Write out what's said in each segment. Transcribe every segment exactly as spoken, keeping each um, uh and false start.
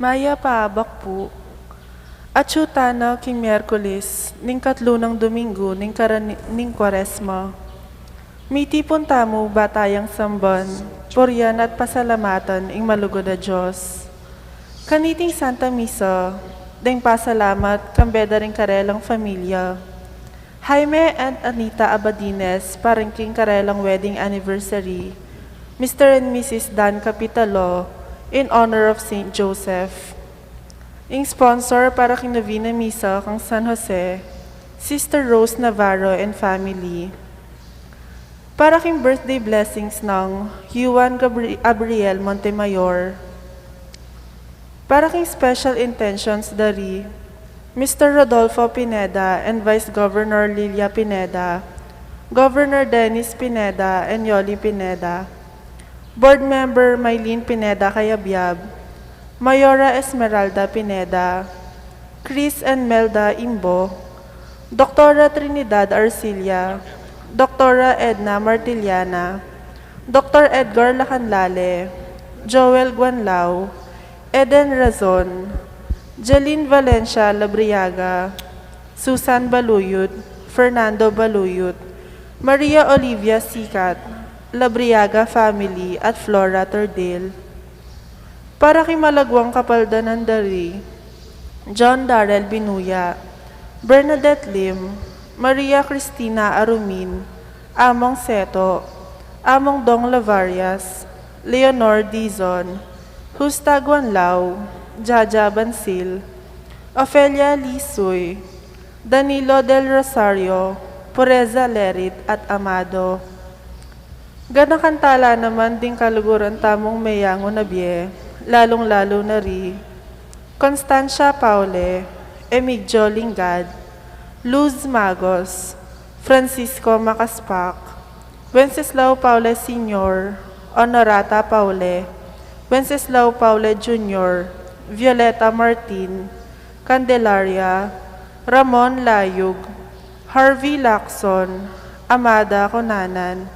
Mayap a abak pu. Atyu tana king Miyerkules, ning katlu nang Domingo ning karani-, ning Kwaresma. Mitipun tamu ba tayang samban, purian at pasalamatan ing malugud a Dios. Kaniting Santa Misa, deng pasalamat kambe da ring karelang familia. Jaime and Anita Abadines, para king karelang wedding anniversary. Mister and Missus Dan Capitalo, in honor of Saint Joseph. Ing sponsor para king Novena Misa kang San Jose, Sister Rose Navarro and family. Para king birthday blessings nang Juan Gabri-, Abriel Montemayor. Para king special intentions dari Mister Rodolfo Pineda and Vice Governor Lilia Pineda, Governor Dennis Pineda and Yoli Pineda, Board Member Mylene Pineda Cayabyab, Mayora Esmeralda Pineda, Chris and Melda Imbo, Doktora Trinidad Arcilla, Doktora Edna Martiliana, Doktor Edgar Lacanlale, Joel Guanlao, Eden Razon, Jeline Valencia Labriaga, Susan Baluyut, Fernando Baluyut, Maria Olivia Sicat, Labriaga family at Flora Tordel. Para king malaguang kapaldanan dari, John Darrell Binuya, Bernadette Lim, Maria Cristina Arumin, Among Seto, Among Dong Lavarias, Leonor Dizon, Justa Guanlao, Jaja Bansil, Ofelia Lisuy, Danilo Del Rosario, Pureza Lerit at Amado. Ganakan tala naman ding kaluguran tamung meyangu na bie, lalung-lalu na ri Constancia Paule, Emigdio Lingad, Luz Magos, Francisco Macaspac, Wenceslao Paule Senior, Honorata Paule, Wenceslao Paule Junior, Violeta Martin, Candelaria, Ramon Layug, Harvey Lacson, Amada Cunanan,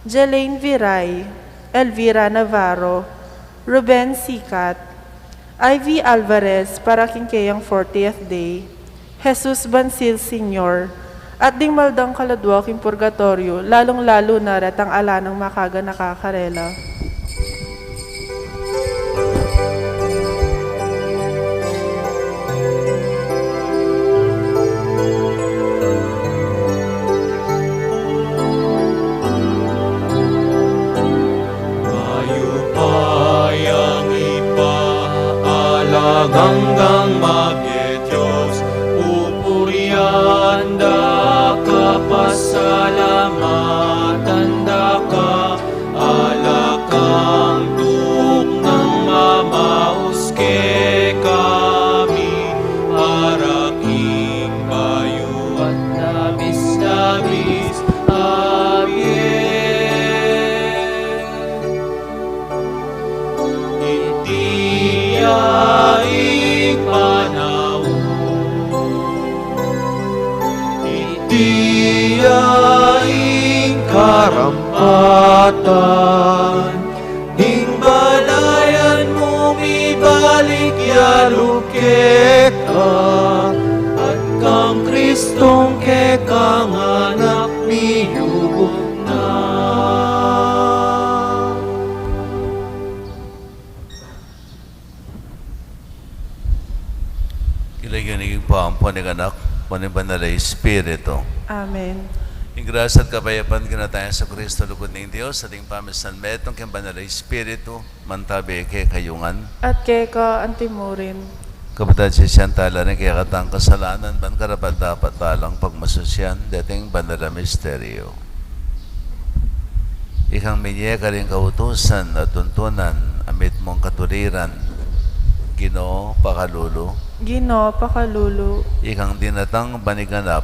Jelaine Viray, Elvira Navarro, Ruben Sicat, Ivy Alvarez para king keyang fortieth day, Jesus Bansil Senior, at ding maldang kaladua king purgatoryo, lalung-lalu na retang ala nang makaganaka karela. Mayupayang Ibpa, alang anggang mabie Dios, pupurian da ka, pasalamatan da ka, ala kang tuknang mamaus kekami, para king bayu't labis-labis a bie. Iti ya ing panaun, iti ya ing karampatan, ing balayan mu mibalik ya lub keka, at kang Kristong kekang Anak miyubuk na. King lagyu ning Ibpa, ampo ning Anak, ampo ning Banal a Espiritu. Amen. Ing grasya at kapayapan king Ginu tang Jesucristo, lugud ning Dios, at ing pamisan metung king Banal a Espiritu, mantabi kekayu ngan. At keka antimurin. Kapatad, sisian tala ring kekatang kasalanan, ban karapat-dapat talang pagmasusyan deting banal a misteryo. Ikang minye karing kautusan at tuntunan a mitmung katuliran, Ginu, pakalulu. Ginu, pakalulu. Ikang dinatang ban iganap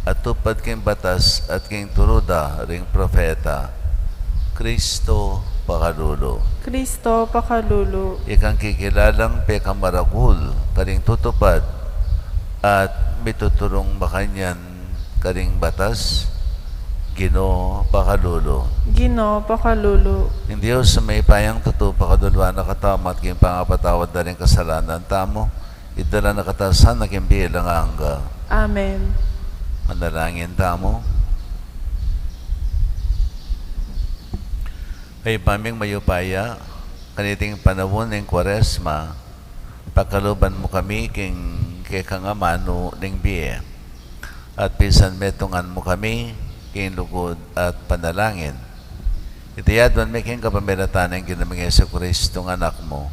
a tupad king batas at king turu da ring propeta, Kristo, pakalulu. Kristo, pakalulu. Ikang kikilalang pekamaragul karing tutupad at mituturung makanyan karing batas, Ginu, pakalulu. Ginu, pakalulu. Ing Dios a mayupayang tutu pakaluluan na katamu at king pangapatawad da ring kasalanan tamu, idala na katamu sana king bie alang angga. Amen. Manalangin tamu. Ibpa ming mayupaya, kaniting panaun ning Kuaresma, pakaluban mu kami king kekang amanu ning bie. At pisanmetungan mu kami king lugud at panalangin. Iti aduan mi king kapamilatan ning Ginu ming Jesucristo, ing Anak mu,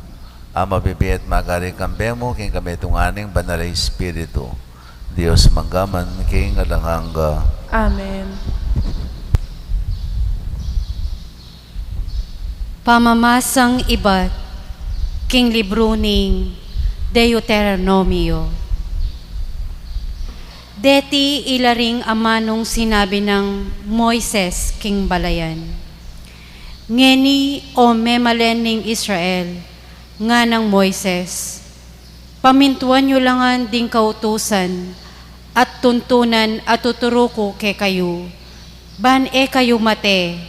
a mabibie at magari kambe mu king kametungan ning Banal a Espiritu, Dios mangga man king alang angga. Amen. Pamamasang ibat king libru ning Deuteronomio. Deti ila ring amanung sinabi nang Moises king balayan. Ngeni, o memalen ning Israel, nganang Moises, pamintuan yu la ngan ding kautusan at tuntunan a tuturu ku kekayu, ban e kayu mate,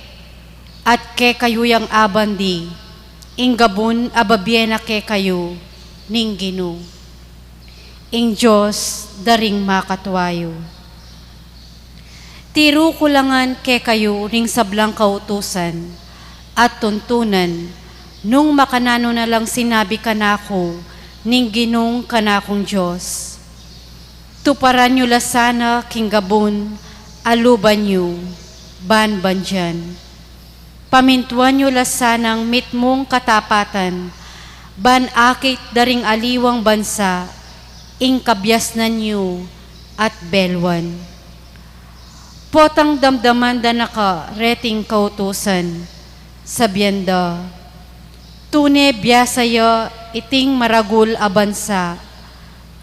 at kekayu yang abandi ing gabun a babie na kekayu ning Ginu, ing Dios da ring makatua yu. Tiru ku la ngan kekayu ring sablang kautusan at tuntunan, nung makananu na lang sinabi kanaku ning Ginung kanakung Dios. Tuparan yu la sana king gabun a luban yu ban bandian. Pamintuan yu la sanang mitmung katapatan, ban akit da ring aliwang bansa ing kabiasnan yu at beluan. Potang damdaman da na ka reting kautusan, sabian da, tune biasa ya iting maragul a bansa,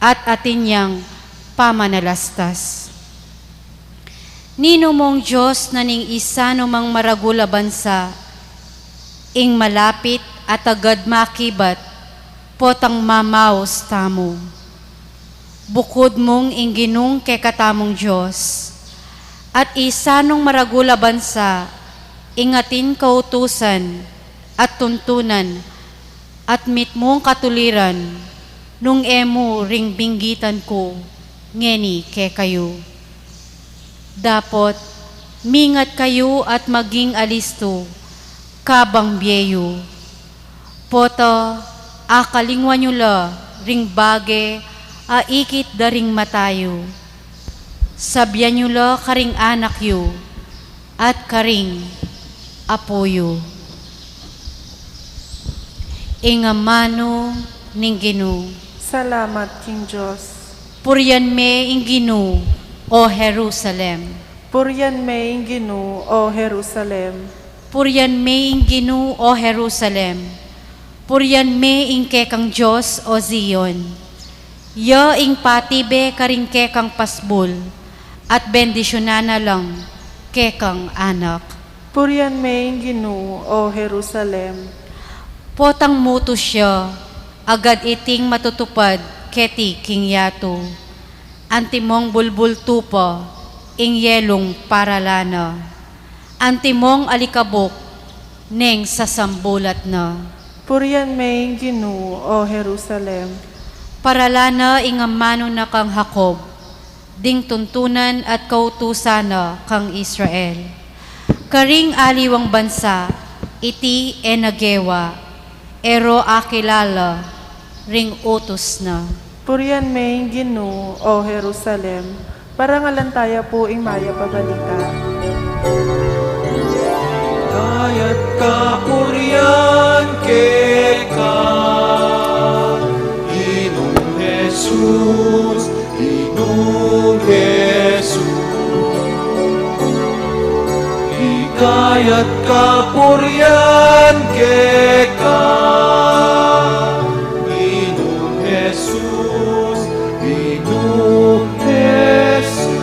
at atin yang pamanalastas. Ninu mung Dios na ning isanu mang maragul a bansa, ing malapit at agad makibat, potang mamaus tamu. Bukud mung ing Ginung kekatamung Dios, at isanung maragul a bansa, ing atin kautusan at tuntunan, at mitmung katuliran, nung e mu ring binggitan ku ngeni kekayu. Dapot, mingat kayu at maging alistu, kabang bie yu. Pota, akalingwan yu la ring bage a ikit da ring mata yu. Sabian yu la karing anak yu, at karing apu yu. Ing amanu ning Ginu. Salamat king Dios. Purian me ing Ginu, o Jerusalem. Purian me ing Ginu, o Jerusalem. Purian me ing Ginu, o Jerusalem. Purian me ing kekang Dios, o Zion. Ya ing patibe karing kekang pasbul, at bendisyunan na lang kekang anak. Purian me ing Ginu, o Jerusalem. Potang mutus ya, agad iting matutupad keti king yatu. Antimong bulbul tupa, ing yelung paralan na. Antimong alikabuk, neng sasambulat na. Purian me ing Ginu, o Jerusalem. Paralan na ing amanu na kang Jacob, ding tuntunan at kautusan na kang Israel. Karing aliwang bansa, iti e na gewa, e ro akilala ring utus na. Purian me ing Ginu, o Jerusalem. Parangalan taya pu ing mayap a balita. Kayat kapurian keka, Ginung Jesus, Ginung Jesus. Ikayat kapurian keka, Ginung Jesus, Ginung Jesus.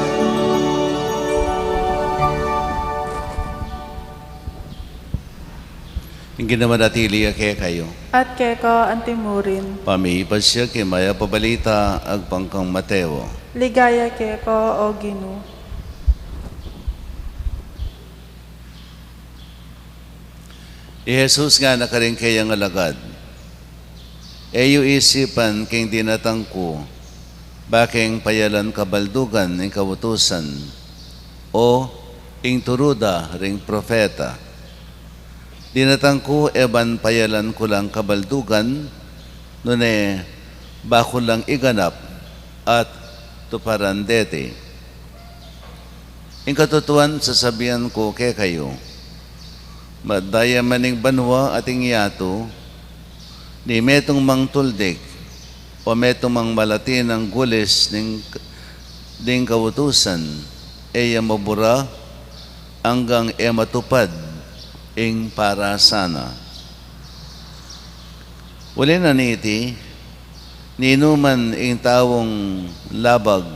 Ing Ginu manatili ya kekayu. At keka antimurin. Pamipasyag king mayap a balita agpang kang Mateo. Ligaya keka, o Ginu. I Jesus ngana karing kayang alagad, "E yu isipan king dinatang ku, ba keng payalan kabaldugan ing kautusan, o ing turu da ring propeta. Dinatang ku e ban payalan ku lang kabaldugan, nune ba ku lang iganap at tuparan deti. Ing katutuan sasabian ku kekayu, madaya man ing banua at ing yatu, ni metung mang tuldik, o metung mang malati nang gulis ning, ding kautusan, e ya mabura, anggang e matupad ing parasana." Uli na niti, ninuman ing taung labag,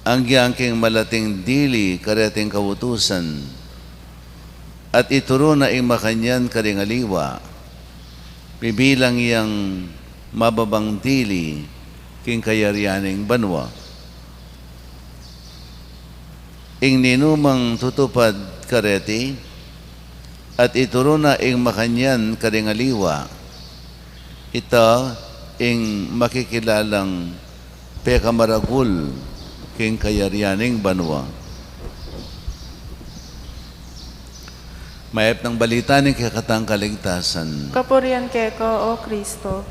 anggang king malating dili kareting kautusan, at ituru na ing makanyan karing aliwa, bibilang yang mababang dili king kayarian ning banua. Ing ninumang tutupad kareti, at ituru na ing makanyan karing aliwa, ita ing makikilalang pekamaragul king kayarian ning banua. Mayap nang balita ning kekatang kaligtasan. Kapurian keka, O Kristo.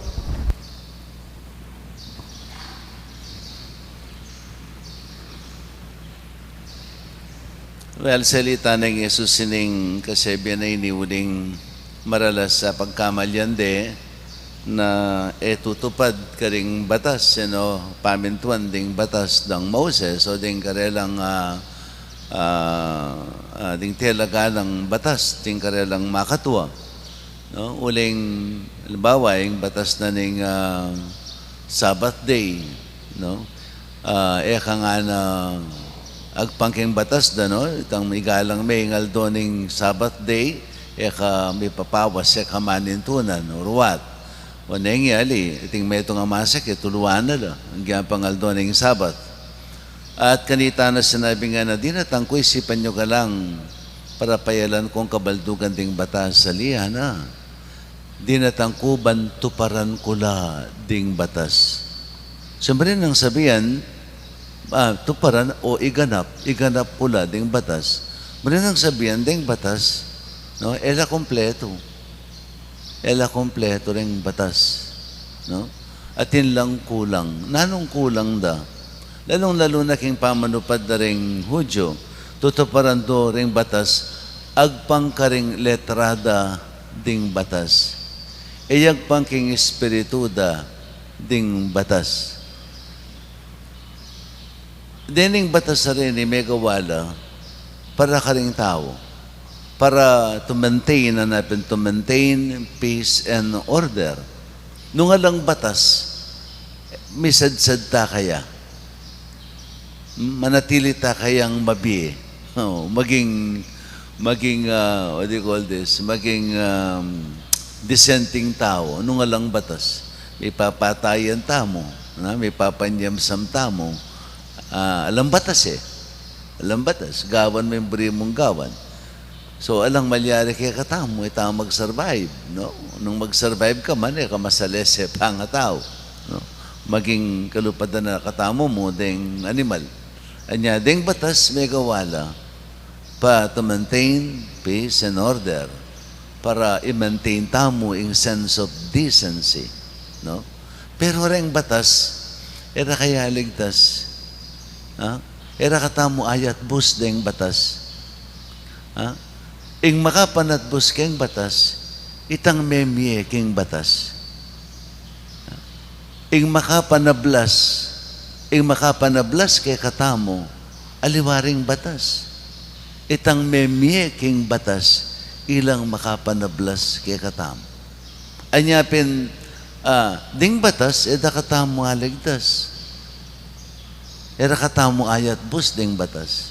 Well, salita nang Jesus sining kasebian a ini uling maralas a pagkamalian de na e tutupad karing batas, you know, pamintuan ding batas dang Moses o ding karelang, ah, ah, ah, ding telaga nang batas, ding karelang makatua. No? Uling, halimbawa, ing batas na ning, ah, Sabbath day, no? Ah, e ka ngana agpang king batas da, no? Itang igalang me ing aldo ning Sabbath day, e ka mipapawas, e ka manintunan, or what? O neng yali, iting metung a masakit, tuluan na la, anggang pang aldo ning Sabbath. At kanita na sinabi ngana, dinatang ku isipan yu kalang para payalan kung kabaldugan ding batas, ali na. Dinatang ku ban tuparan ku la ding batas. So, marin nang sabian, ah, tuparan o iganap, iganap ku la ding batas. Marin nang sabian, ding batas, no, e la kumpletu. E la kumpletu ring batas, no? Atin lang kulang. Nanung kulang da? Lalung-lalu na king pamanupad da ring Hudyo, tutuparan do ring batas, agpang karing letra da ding batas. E agpang king espiritu da ding batas. Dening batas a reni megawa la para karing tau, para to maintain, ana pin, to maintain peace and order. Nung alang batas, misadsad ta kaya? Hmm, manatili ta kayang mabie? O, maging, maging, ah, what do you call this? Maging, um, disenteng tau nung alang batas. Mipapatayan tamu, na, mipapanyamsam tamu. Ah, alang batas e. Alang batas. Gawan me ing buri mung gawan. So, alang malyari kekatamu, e tamu mag-survive, no? Nung mag-survive ka man, e ka masalese pangatau, no? Maging kalupadan na katamu mu deng animal. Anya, deng batas megawa la pa to maintain peace and order, para i-maintain tamu ing sense of decency, no? Pero reng batas, e ra kaya ligtas, ha? E ra katamu ayatbus deng batas, ha? Ing makapanatbus keng batas, itang memie king batas. Ing makapanablas, ing makapanablas kekatamu, aliwa ring batas. Itang memie king batas, ilang makapanablas kekatamu. Anya pin, ah, ding batas, e da katamu aligtas. E ra katamu ayatbus ding batas.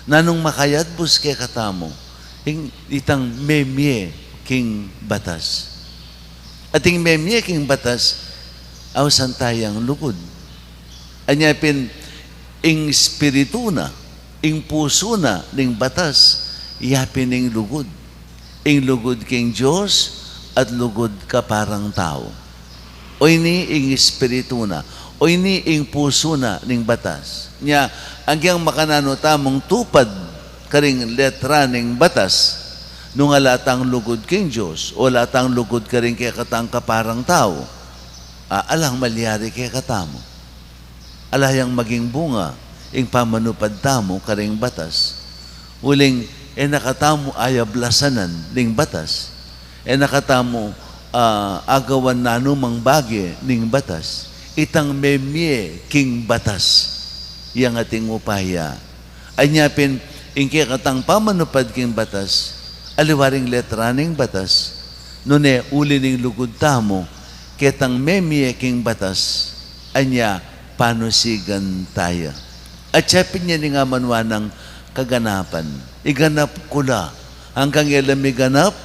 Nanung makayatbus kekatamu, ing, itang memie king batas. At ing memie king batas, ausan tayang lugud. Anya pin, ing espiritu na, ing pusu na ning batas, ya pin ing lugud. ing lugud king Dios at lugud kaparang tau. O ini ing espiritu na, o ini ing pusu na ning batas. Nya, agyang makananu tamung tupad karing letra ning batas, nung ala tang lugud king Dios, o ala tang lugud karing kekatang kaparang tau, a, alang malyari kekatamu. Ala yang maging bunga ing pamanupad tamu karing batas. Uling, e na katamu ayablasanan ning batas. E na katamu, ah, agawan nanumang bage ning batas. Itang memie king batas yang ating upaya. Anya pin, ing kekatang pamanupad king batas, aliwa ring letra ning batas, nune uli ning lugud tamu, ketang memie king batas, anya panusigan taya. At siya pin yan ing amanuan nang kaganapan. Iganap ku la, anggang e la miganap,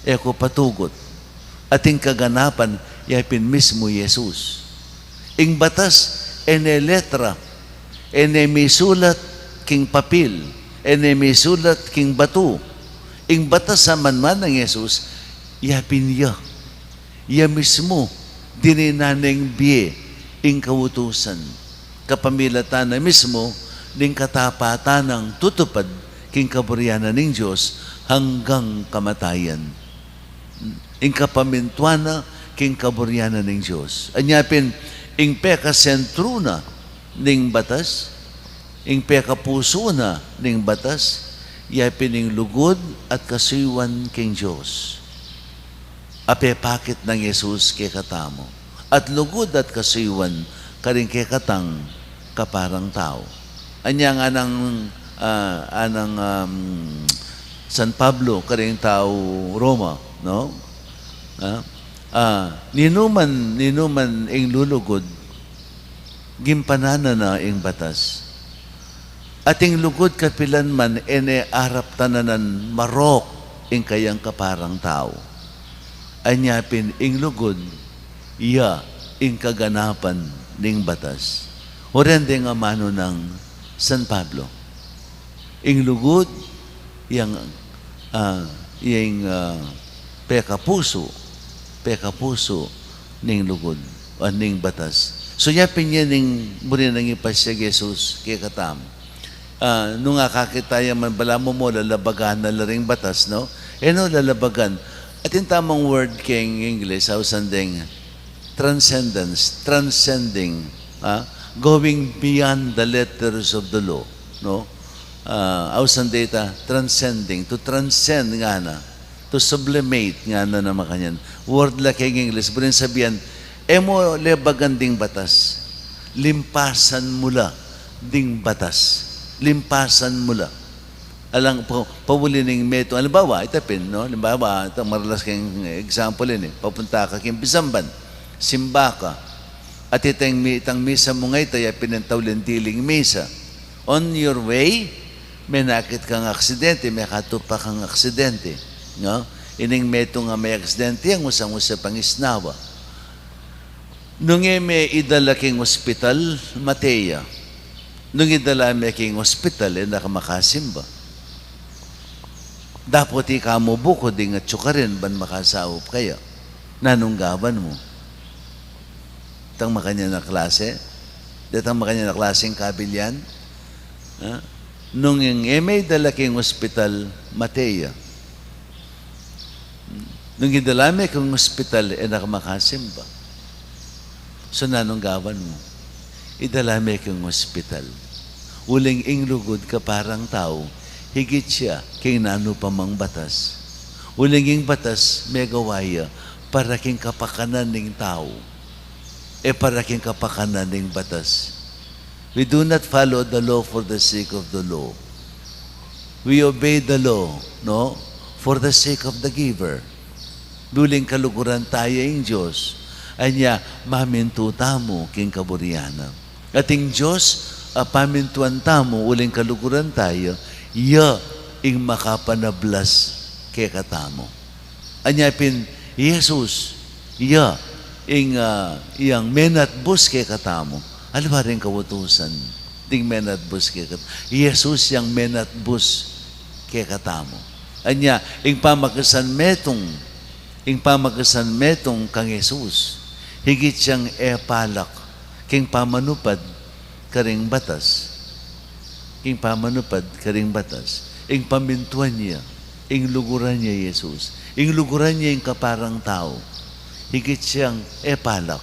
e ku patugut. At ing kaganapan, ya pin mismu Jesus. Ing batas, e ne letra, e ne misulat king papil, e ne misulat king batu. Ing batas a amanuan nang Jesus, ya pin ya. Ya mismu, dininan neng bie ing kautusan. Kapamilatan na mismu ning katapatan nang tutupad king kaburian na ning Dios anggang kamatayan. Ing kapamintuan na king kaburian na ning Dios. Anya pin, ing pekasentru na ning batas, ing pekapusu na ning batas, ya pin ing lugud at kasuyuan king Dios a pepakit nang Jesus kekatamu, at lugud at kasuyuan karing kekatang kaparang tau. Anya nganang, ah, anang, um, San Pablo karing tau Roma, no? Ah, ah, ninuman, ninuman ing lulugud, gimpanan na na ing batas. At ing lugud kapilan man e ne arap tananan marok ing kayang kaparang tau. Anya pin ing lugud, ya ing kaganapan ning batas. O rende ing amanu nang San Pablo. Ing lugud, yang, ah, yang, ah, pekapusu, pekapusu ning lugud, o ning batas. So, ya pin yan ing buri nang ipasiag Jesus kekatamu. Ah, nung akakit taya man, balamu mo lalabagan na la ring batas, no? E no lalabagan. Atin tamang word king English, ausan deng transcendence, transcending, ah, going beyond the letters of the law, no? Ah, ausan deta transcending, to transcend ngana, to sublimate ngana na makanyan. Word la king English, buring sabian, e mo lebagan ding batas, limpasan mu la ding batas, limpasan mu la. Alang pa, pauli ning metung, halimbawa, ita pin, no? Halimbawa, ita maralas king example ini, papunta ka king pisamban, simba ka, at itang mi-, itang misa mu nga ita, ya pin ing tauling diling misa. On your way, menakit kang aksidente, mekatupa kang aksidente, no? Ining metung a me aksidente, yang usang-usa pangisnawa. Nung e me idala king ospital, mate ya. Nung idala me king ospital, e na ka makasimba. Dapot ika mu bukud ing atsu karin ban makasaup kaya. Nanung gawan mu? Itang makanyan a klase? Detang makanyan a klaseng kabilian? Ha? Nung ing e me idala king ospital, mate ya. Nung idala me king ospital, e na ka makasimba. So, nanung gawan mu? Idala me king ospital. Uling ing lugud kaparang tau, higit ya king nanu pa mang batas. Uling ing batas, megawa ya para king kapakanan ning tau, e para king kapakanan ning batas. We do not follow the law for the sake of the law. We obey the law, no? For the sake of the giver. Uling kaluguran taya ing Dios, anya mamintu tamu king kaburian na. At ing Dios a pamintuan tamu uling kaluguran taya, ya ing makapanablas kekatamu. Anya pin, Jesus, ya ing, ah, yang menatbus kekatamu. Aliwa ring kautusan ding menatbus kekatamu. Jesus yang menatbus kekatamu. Anya, ing pamakisan metung, ing pamakisan metung kang Jesus, higit yang e palak king pamanupad karing batas. King pamanupad karing batas. Ing pamintuan ya, ing luguran ya Jesus, ing luguran ya ing kaparang tau, higit yang e palak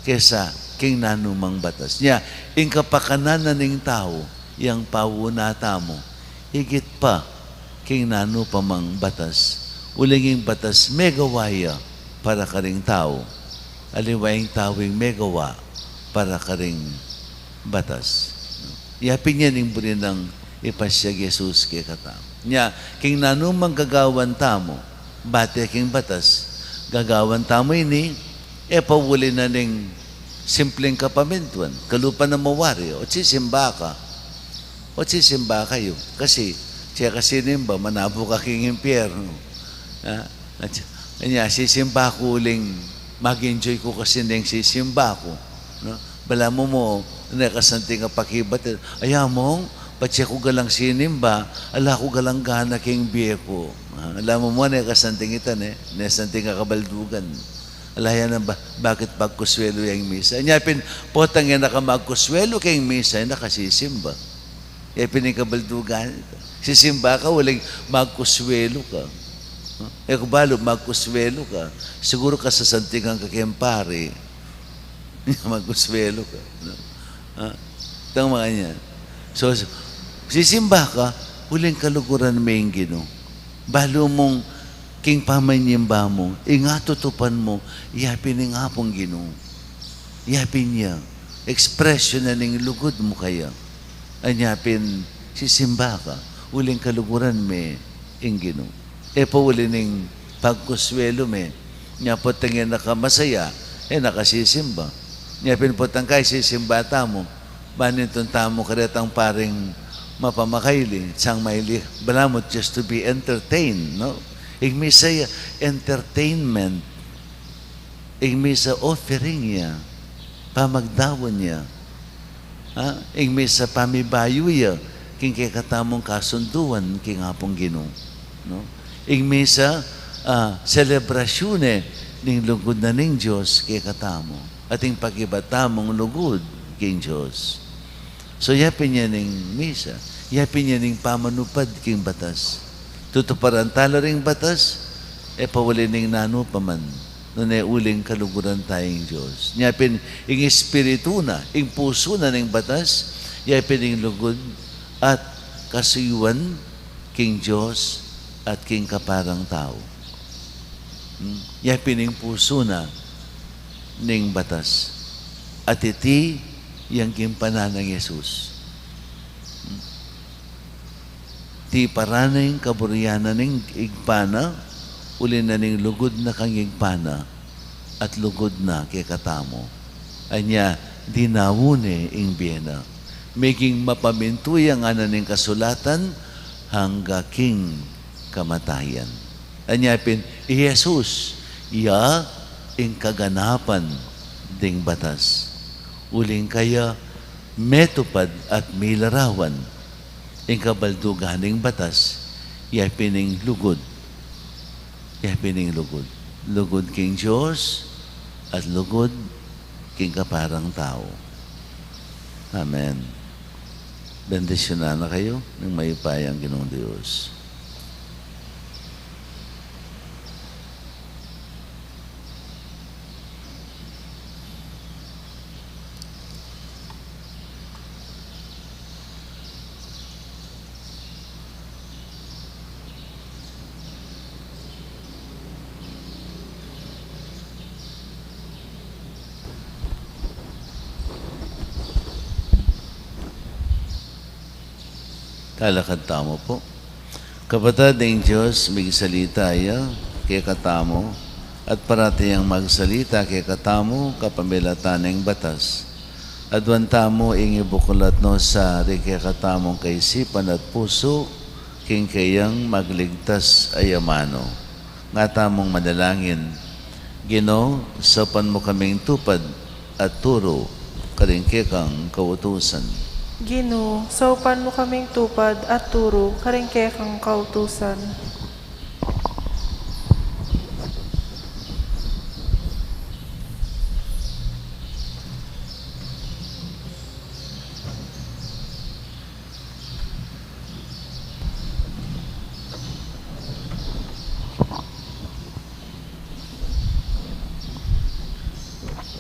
kesa king nanumang batas. Nya, ing kapakanan na ning tau, yang pauna tamu, higit pa king nanu pa mang batas. Uling ing batas megawa ya para karing tau, aliwa ing tau ing megawa para karing batas. Yapin yan ing buri nang ipasiag Jesus kekatamu. Nya, king nanu mang gagawan tamu, bate king batas, gagawan tamu ini, e pa uli na ning simpleng kapamintuan, kalupa na mawari, o sisimba ka, o sisimba kayu. Kasi, e ka sinimba, manabu ka king impyernu. Ha? At, anya, sisimba ku uling mag-enjoy ku kasi ning sisimba ku. No? Balamu mu, ne ka santing a pakibat, aya mung, patse ku galang sinimba, ala ku galang gana king bie ku. Ha? Balamu mu, ne ka santing ita, ne? Ne santing a kabaldugan. Ala ya na ba, bakit pagkuswelu yang misa? Nya pin, potang e na ka magkuswelu king misa, e na ka sisimba. Yapin ing kabaldugan. Sisimba ka, uling magkuswelu ka. E ku balu, magkuswelu ka. Siguru kasasantingan ka king pari. Magkuswelu ka. No? Ha? Tama yan. So, sisimba ka, uling kaluguran me ing Ginu. Balu mung king pamanyimba mu, ing atutupan mu, yapin ing Apung Ginu. Yapin ya, ekspresyon na ning lugud mu kaya. Anya pin sisimba ka, uling kaluguran me ing Ginu. E pa uli ning pagkuswelu me, nya potang e na ka masaya, e na ka sisimba. Nya pin potang kaya sisimba tamu, banintun tamu karetang paring mapamakaili, sang maili, balamu just to be entertained, no? Ing misa ya, entertainment. Ing misa offering ya, pamagdaun ya. Ha? Ing misa pamibayu ya, king kekatamung kasunduan, king Apung Ginu. No? Ing misa, ah, selebrasyun ne, ning lugud na ning Dios kekatamu. At ing pakibat tamung lugud, king Dios. So, yapin ya ning misa, yapin ya ning pamanupad king batas. Tutuparan tala ring batas, e pa uli ning nanu pa man, nune uling kaluguran taya ing Dios. Yapin ing espiritu na, ing pusu na ning batas, yapin ing lugud at kasuyuan king Dios at king kaparang tau. Hmm? Yapin ing pusu na ning batas. At iti yang gimpanan nang Jesus. Hmm? Tiparan na ing kaburian na ning Ibpa na, uli na ning lugud na kang Ibpa na, at lugud na kekatamu. Anya, dinaun ne ing bie na. Meging mapamintu ya ngana ning kasulatan, angga king kamatayan. Anya pin, i Jesus, iya ing kaganapan ding batas. Uling kaya, metupad at milarawan ing kabaldugan ning batas, yapin ing lugud. Yapin ing lugud. Lugud king Dios, at lugud king kaparang tau. Amen. Bendisyunan na kayu ning mayupayang Ginung Dios. Talakad tamu pu. Kapatad, ing Dios migsalita ya kekatamu, at parati yang magsalita kekatamu kapamilatan ning batas. Aduan tamu ing ibuklat no sa ri kekatamung kaisipan at pusu, king kayang magligtas a amanu. Nga tamung manalangin. Ginu, saupan mu kaming tupad at turu karing kekang kautusan. Ginu, saupan mu kaming tupad at turu karing kekang kautusan.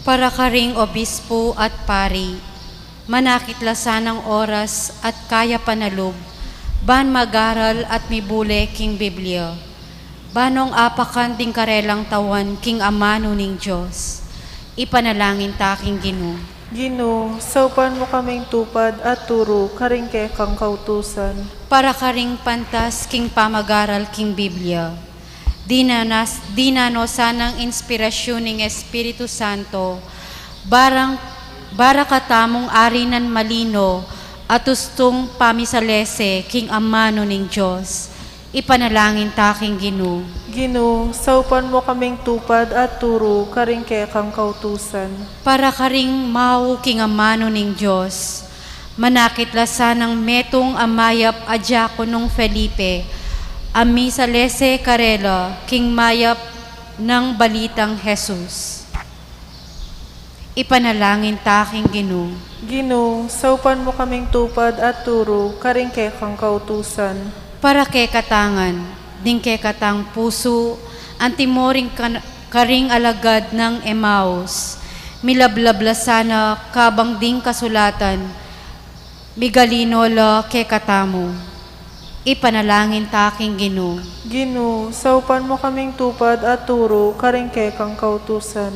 Para karing obispo at pari, manakit la sanang oras at kayapan a lub, ban mag-aral at mibule king Biblia. Ban nung apakan ding karelang tauan king amanu ning Dios. Ipanalangin ta king Ginu. Ginu, saupan mu kaming tupad at turu karing kekang kautusan. Para karing pantas king pamag-aral king Biblia. Dinanas, dinano sanang inspirasyun ning Espiritu Santo, barang, bara katamung ari nang malino at ustung pamisalese king amanu ning Dios. Ipanalangin ta king Ginu. Ginu, saupan mu kaming tupad at turu karing kekang kautusan. Para karing mau king amanu ning Dios, manakit la sanang metung a mayap a diakonong Felipe, a misalese karela king mayap nang balitang Jesus. Ipanalangin ta king Ginu. Ginu, saupan mu kaming tupad at turu karing kekang kautusan. Para kekatang ngan, ding kekatang pusu, antimo ring kan-, karing alagad nang Emaus, milablab la sana kabang ding kasulatan, migalino la kekatamu. Ipanalangin ta king Ginu. Ginu, saupan mu kaming tupad at turu karing kekang kautusan.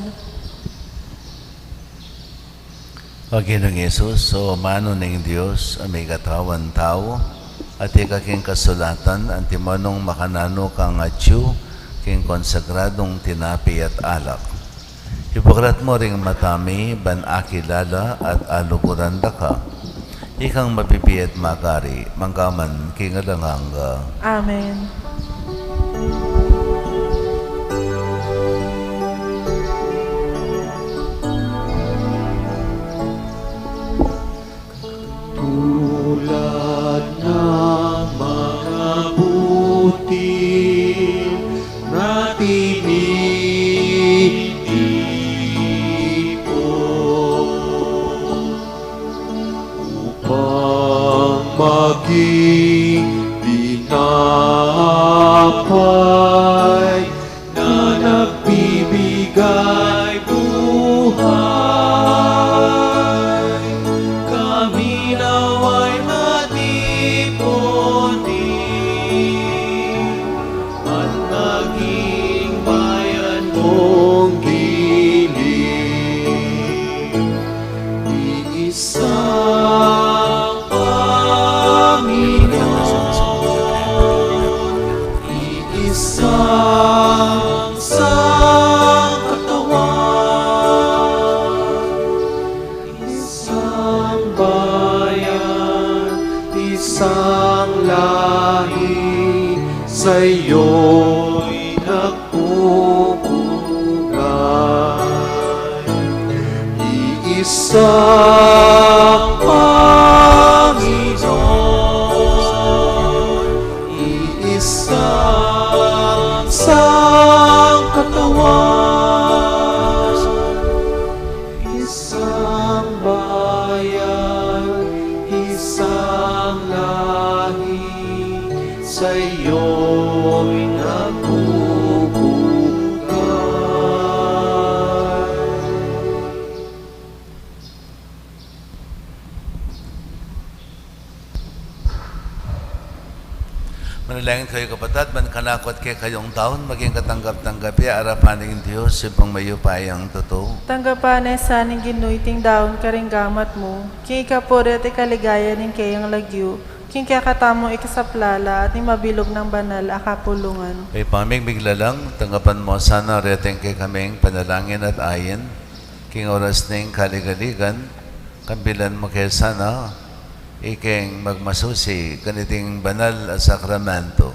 O Ginung Jesus, o amanu ning Dios, a mikatawan tau, atiu ka king kasulatan, antimo nung makananu kang atiu king konsagradung tinape at alak. Ibuklat mu ring mata mi, ban akilala at aluguran da ka. Ikang mabibie at magari, mangga man king alang angga. Amen. Tulad ng mga butil na tinitipon upang maging tinapay na nagbibigay buhay. Kami nawa'y matipon din at maging bayan mong giling. Iisang Panginoon, iisang sangkatawan, isang bayan, isang lahi, sa'yo'y nagpupugay. Iisang Panginoon, iisang sangkatawan, isang bayan, isang lahi, sa'yo'y nagpupugay. Manalangin kayu, kapatad, ban kanaku at kekayung daun maging katanggap-tanggap ya arapan ning Dios, Ibpang mayupayang tutu. Tanggapan na sa ning Ginu iting daun karing gamat mu, king ikapuri at ikaligaya ning keyang lagyu, king kekatamung ikasaplala at ning mabilug nang banal a kapulungan. Ibpa ming miglalang, tanggapan mu sana reting kekaming panalangin at ain, king oras ning kaligaligan, kambilan mu ke sana, ikeng magmasusi kaniting banal a sakramento.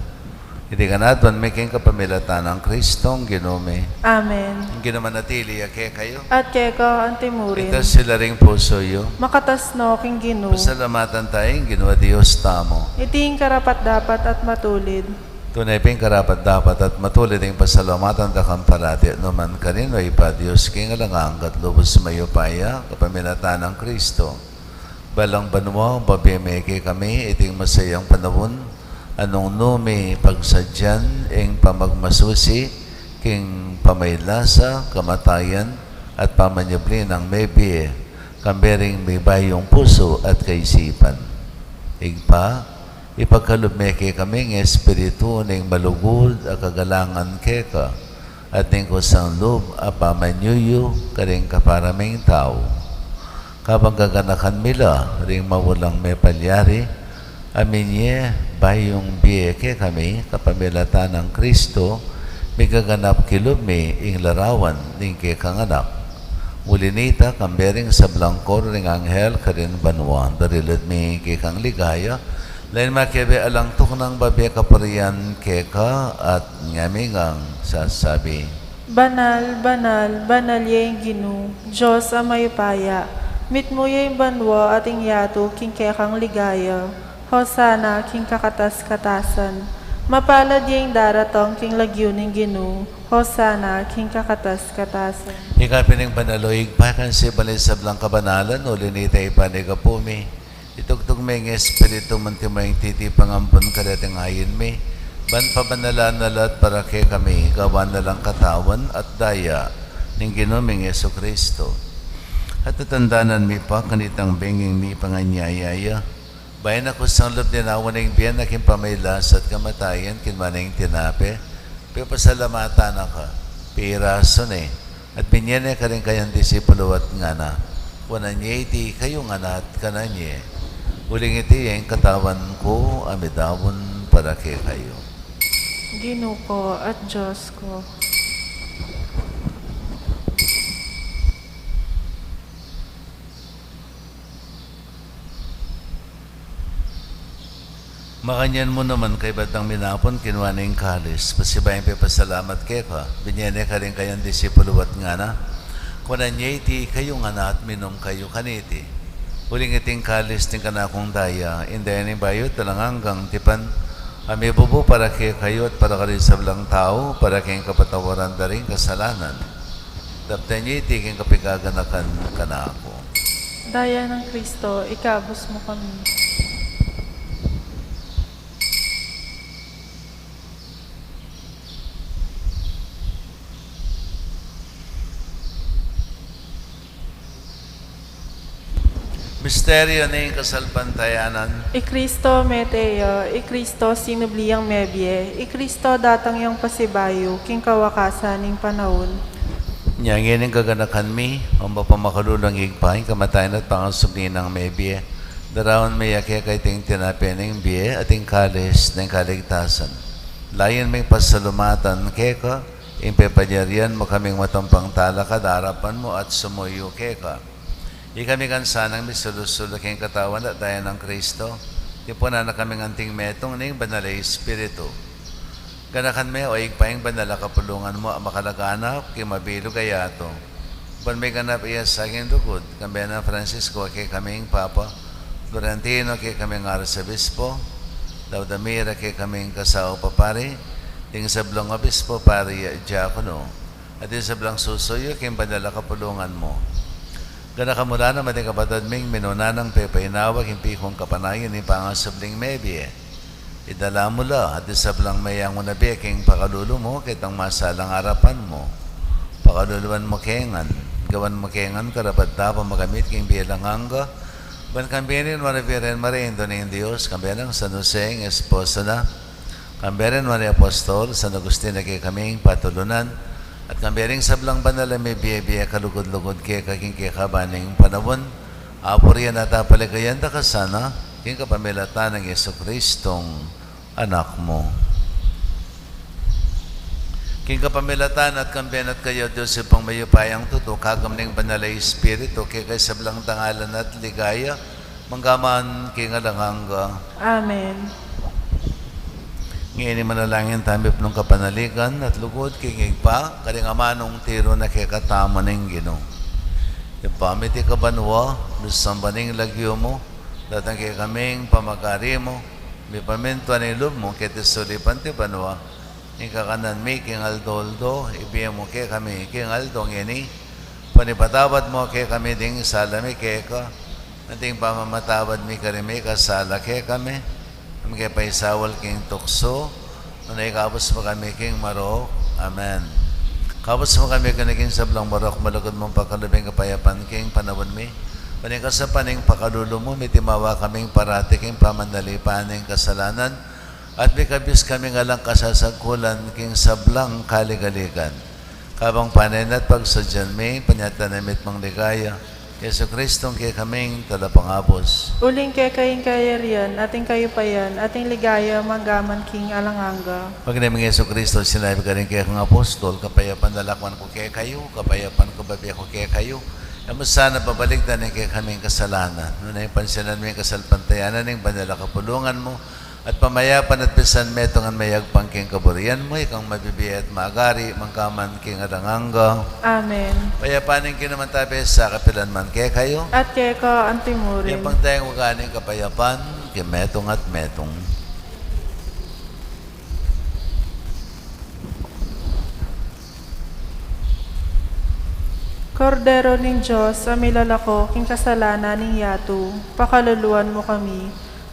Iti ngan aduan mi king kapamilatan nang Kristong Ginu mi. Amen. Ing Ginu manatili ya kekayu. At keka antimurin. Itas ila ring pusu yu. Makatas no king Ginu. Pasalamatan taya ing Ginu a Dios tamu. Iti ing karapat-dapat at matulid. Tune pin karapat-dapat at matulid ing pasalamatan da kang parati at nukarin man, O Ibpa, Dios king alang angga at lubus mayupaya, kapamilatan nang Kristo. Balang banua, babie me kekami iting masayang panaun, a nung nu mi pagsadyan ing pamagmasusi king pamaylasa, kamatayan, at pamanyubli nang mebie, kambe ring mibayung pusu at kaisipan. Ibpa, ipagkalub me kekami ing espiritu ning malugud a kagalangan keka, at ning kusang lub a pamanyuyu karing kapara ming tau. Kabang gaganakan mi la ring mawalang mepalyari, a minie bayung bie kekami kapamilatan nang Kristo, migaganap kilub mi ing larawan ning kekang Anak. Uli nita, kambe ring sablang koro ring anghel karin banua, darilat mi ing kekang ligaya, lain makebe alang tuknang babie kapurian keka, at ngami ngang sasabi: Banal, banal, banal ya ing Ginu, Dios a mayupaya. Mitmu ya ing banua at ing yatu king kekang ligaya. Hosana king kakatas-katasan. Mapalad ya ing daratang king lagyu ning Ginu. Hosana king kakatas-katasan. Ika pin ing banal, o Ibpa, ika ing sibali ning sablang kabanalan, uli nita ipanyawad mi. Itugtug me ing Espiritu mu, antimo ing titipa nang ampon karating ain mi, ban pabanalan na la at para kekami gawan na lang katawan at daya ning Ginu ming Jesucristo. At tatandanan mi pa kanitang benging mipanganyaya ya, bayu na kusang lub dinawa na ing bie na king pamagkasakit at kamatayan, kinua ne ing tinape, pepasalamatan na ka, pirasu ne, at binie ne karing kayang disipulu at ngana: Kunan ye iti kayu ngan at kanan ye, uling iti ya ing katawan ku a midaun para kekayu. Ginu ku at Dios ku. Makanyan mu naman, kaybat nang minapun, kinua ne ing kalis, pasibayu yang pepasalamat keka, binie ne karing kayang disipulu at ngana: Kunan ye iti kayu ngan at minum kayu kaniti, uling iti ing kalis ning kanakung daya, ing daya ning bayu at alang anggang tipan, a mibubu para kekayu at para karing sablang tau, para king kapatawaran da ring kasalanan. Daptan ye iti king kapaganakan kanaku. Daya nang Kristo, ikabus mu kami. Misteryu ning kasalpantayanan. I Kristo mete ya, i Kristo sinubli yang mebie, i Kristo datang yang pasibayu king kawakasan ning panaun. Nya ngeni gaganakan mi, o mapamakalulung Ibpa, ing kamatayan at pangasubli nang mebie, daraun mi ya keka iting tinape ning bie at ing kalis ning kaligtasan. Layun ming pasalamatan keka ing pepalyarian mu kaming matampang talakad arapan mu at sumuyu keka. Ikami ngan sanang misulu-sulu king katawan at daya nang Kristo, tipunan na kaming anting metung ning Banal a Espiritu. Ganakan me, o Ibpa, ing banal a kapulungan mu a makalaganap king mabilug a yatu, ban miganap ya sa king lugud, kambe nang Francisco a kekaming Papa, Florentino a kekaming Arsobispo, Laudamir a kekaming Kasaup a Pari, ding sablang obispo, pari at diakono, at ding sablang susuyu king banal a kapulungan mu. Ganakan mu la naman ding kapatad ming minuna nang pepainawa king pikung kapanayan ning pangasubling mebie. Idala mu la at ding sablang meyangu na bie king pakalulu mu, ketang masalang arapan mu. Pakaluluan mu ke ngan, gawan mu ke ngan karapat-dapat makamit king bie alang angga, ban kambe ning nuan a Birhen Maria, Indu ning Dios, kambe nang San Jose, ing esposo na, kambe ring nuan a apostol, San Agustin a kekaming patulunan, at kambe ring sablang banal a mibie-bie kalugud-lugud keka king kekaban ning panaun, apurian at apaligayan da ka sana, king kapamilatan nang Jesucristong Anak mu. King kapamilatan na at kambe na at kaya, Dios Ibpang mayupayang tutu, kayabe ning Banal a Espiritu, keka ing sablang dangalan at ligaya, mangga man king alang angga. Amen. Ngeni manalangin tamu king kapanaligan at lugud king Ibpa, karing amanung tiru na kekatamu ning Ginu. Ibpa mi, atiu ka banua, misamban ya ing lagyu mu, datang kekami ing pamagari mu, mipamintuan ing lub mu keti sulip anti banua. Ing kakanan mi king aldo-aldo ibie mu kekami king aldo ngeni. Ipatawad mu kekami ding sala mi keka, anti ing pamamatawad mi karing mikasala kekami. E mu ke paisaul king tuksu, nune ikabus mu kami king marok. Amen. Kapus mu kami keni king sablang marok, malugud mung pakalub ing kapayapan king panaun mi. Ban king kasapan ning pakalulu mu, mitimawa kaming parati king pamanalipan ning kasalanan, at mikabus kaming alang kasasagkulan king sablang kaligaligan. Kabang panena't pagsadyan mi ing panyatang a mitmung ligaya, Jesucristo, ing kekaming talapangabus. Uling keka ing kayarian, at ing kayupayan, at ing ligaya, mangga man king alang angga. Pag'inum nang Jesucristo, sinabi karing kekang apostol, kapayapan lakwan ku kekayu, kapayapan ku bibie ku kekayu. E mu sana babalikdan ing kekaming kasalanan, nune pansinan mu ing kasalpantayanan ning banal a kapulungan mu, at pamayapan at pisan metung ngan mayagpang king kaburian mu, ikang mabibie at magari, mangga man king alang angga. Amen. Ing kapayapan ning Ginu mantabe sa kapilan man kekayu. At keka antimurin. Ipangtayang ugali ning kapayapan, king metung at metung. Kordero ning Dios, a milalako king kasalanan ning yatu, pakaluluan mu kami.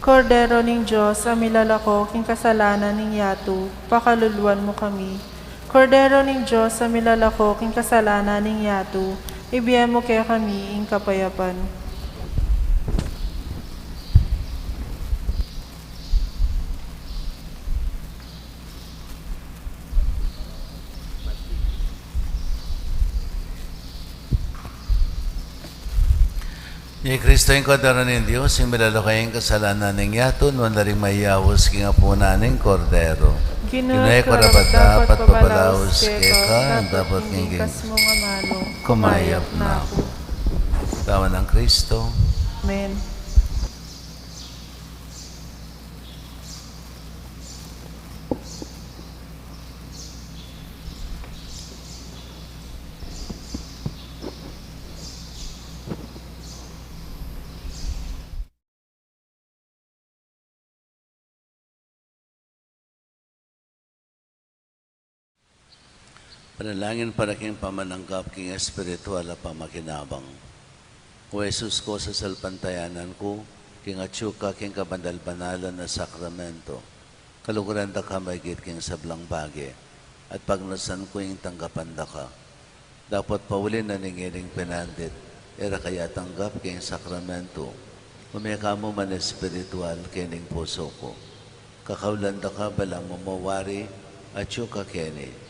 Kordero ning Dios, a milalako king kasalanan ning yatu, pakaluluan mu kami. Kordero ning Dios, a milalako king kasalanan ning yatu, ibie mu kekami ing kapayapan. Ni Kristo ing Kordero ning Dios, ing milalako king kasalanan ning yatu, nuan la ring mayaus king apunan ning Kordero. Ginu, e ku karapat-dapat pabalaus keka, dapot king bingkas mung amanu, kumayap na ku. Katawan nang Kristo. Amen. Panalangin para king pamananggap king espiritual a pamakinabang. O Jesus ku, sasalpantayanan ku king atyu ka king kabanal-banalan a sakramento. Kaluguran da ka maigit king sablang bage, at pagnasan ku ing tanggapan da ka. Dapot pauli na ning ining pinandit, e ra ka ya tanggap king sakramento, ume ka mu man espiritual king pusu ku. Kakaulan da ka balang mamawari, atyu ka keni,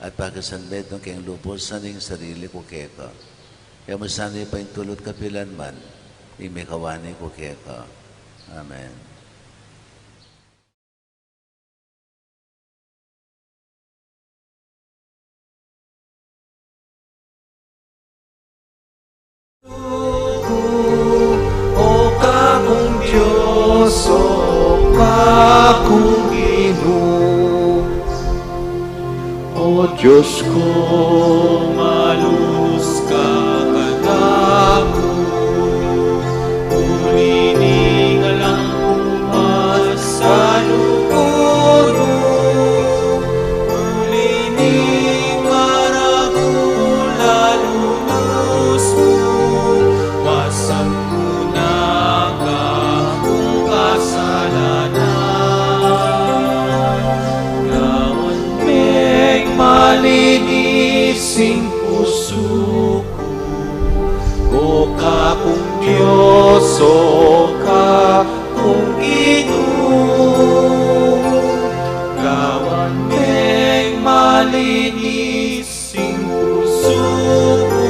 at pakisanmetung keng lubus ing sarili ku keka. E mu sana paintulut kapilan man ing mikawani ku keka. Amen. O kakung Dios, o kakung Ginu. O Dios ku, malus ka kanaku, uli ning alang ku masalubud, uli ning maragul a lubus mu, wasan mu na kakung kasalanan. Gawan meng malinis ing pusu ku, o kakung Dios, o kakung Ginu. Gawan meng malinis ing pusu ku,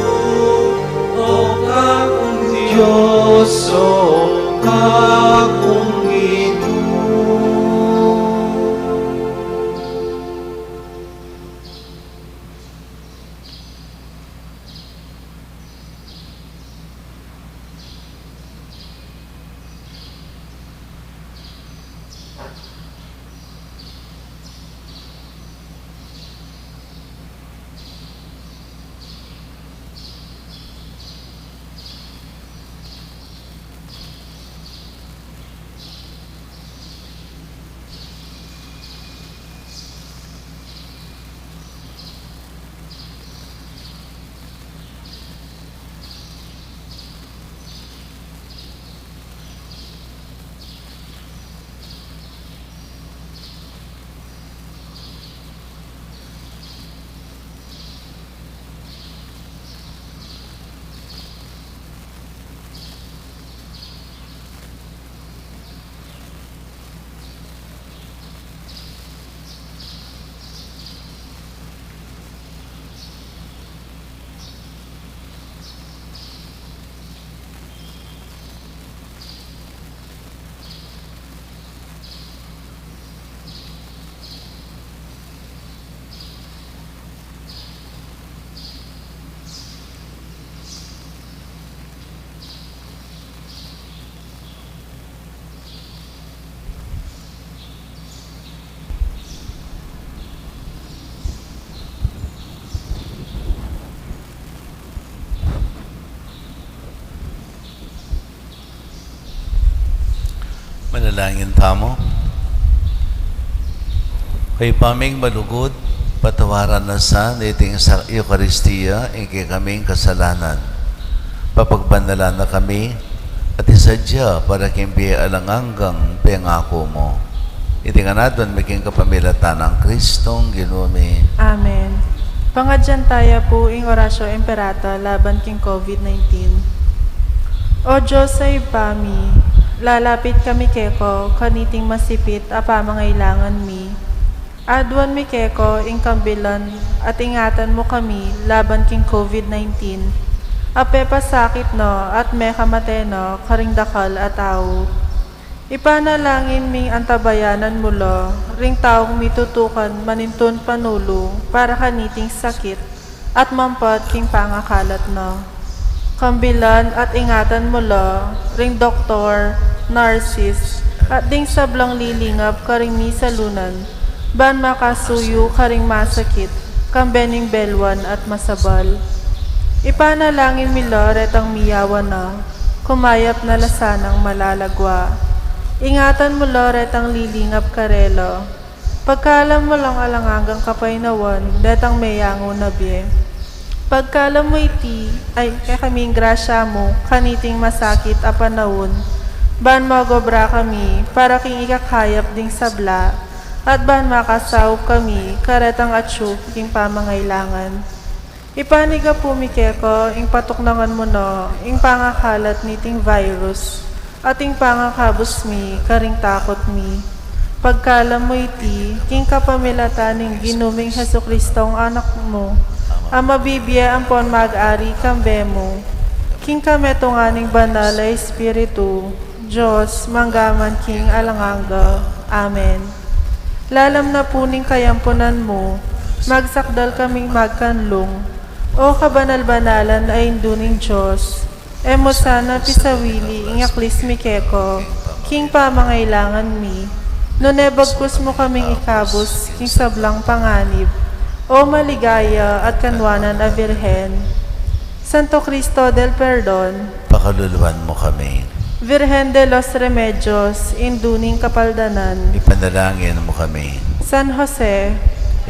o kakung Dios, o kakung Ginu. Langin tamu. Kay paming malugud, patawaran na sa niting sa Eukaristia ing kekaming kasalanan. Papagbanalan na kami, at isadya para king bie alang anggang pengaku mu. Iti ngan adwan mi king kapamilatan nang Kristong Ginu mi. Amen. Pangadyan taya pu ing Oratio Imperata laban king COVID nineteen. O Dios a Ibpa mi, lalapit kami keko kaniting masipit a pamangailangan mi. Aduan mi keko ing kambilan at ingatan mu kami laban king COVID nineteen a pepasakit no at mekamate no karing dakal a tau. Ipanalangin ming antabayanan mu la ring taung mitutukan manintun panulu para kaniting sakit at mampat king pangakalat na. Kambilan at ingatan mu la ring doktor, narsis, at ding sablang lilingap karing misalunan, ban makasuyu karing masakit, kambe ning belwan at masabal. Ipanalangin mi la retang miyawan na, kumayap na la sanang malalagwa. Ingatan mu la retang lilingap karela. Pagkalam mu lang alang anggang kapaynawan, detang meyangu na bie. Pagkalam mu iti, ay, kekaming grasya mu, kaniting masakit a panaun, ban magobra kami, para king ikakayap ding sabla, at ban makasaup kami, karetang atyu king pamangailangan. Ipanyawad mi keka ing patuknangan mu na ing pangakalat niting virus, at ing pangakabus mi karing takut mi. Pagkalam mu iti, king kapamilatan ning Ginu ming Jesucristo a Anak mu, a mabibie ampon mag-ari kambe mu, king kametungan ning Banal a Espiritu, Dios, mangga man king alang angga. Amen. Lalam na pu ning kayampunan mu, magsakdal kaming magkanlung, O kabanal-banalan a Indu ning Dios, e mu sana pisawili ing aklis mi keka, king pamangailangan mi, nune bagkus mu kaming ikabus, king sablang panganib, O maligaya at kanwanan a Birhen. Santo Cristo del Perdon, pakaluluan mu kami. Virgen de los Remedios, Indu ning Kapaldanan, ipanalangin mu kami. San Jose,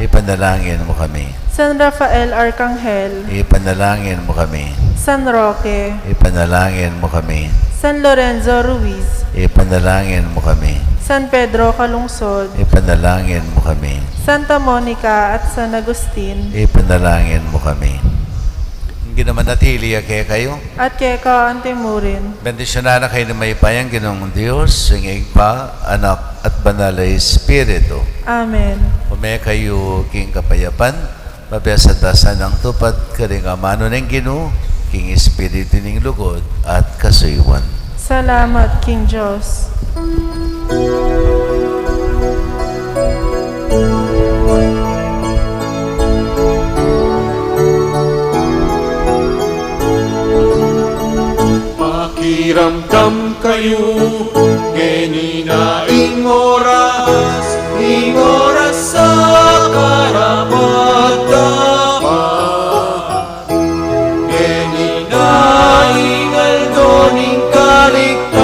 ipanalangin mu kami. San Rafael Arcangel, ipanalangin mu kami. San Roque, ipanalangin mu kami. San Lorenzo Ruiz, ipanalangin mu kami. San Pedro Calungsod, ipanalangin mu kami. Santa Monica at San Agustin, ipanalangin mu kami. Ing Ginu manatili ya kekayu. At keka anti mu rin. Bendisyunan na kayu ning mayupayang Ginung Dios, ing Ibpa, Anak, at Banal a Espiritu. Amen. Ume kayu king kapayapan, mabiasa ta sanang tupad karing amanu ning Ginu, king espiritu ning lugud at kasuyuan. Salamat king Dios. Pakiramdam kayu, ngeni na ing oras, ing oras a karapat-dapat. Ngeni na ing aldo ning kaligtasan.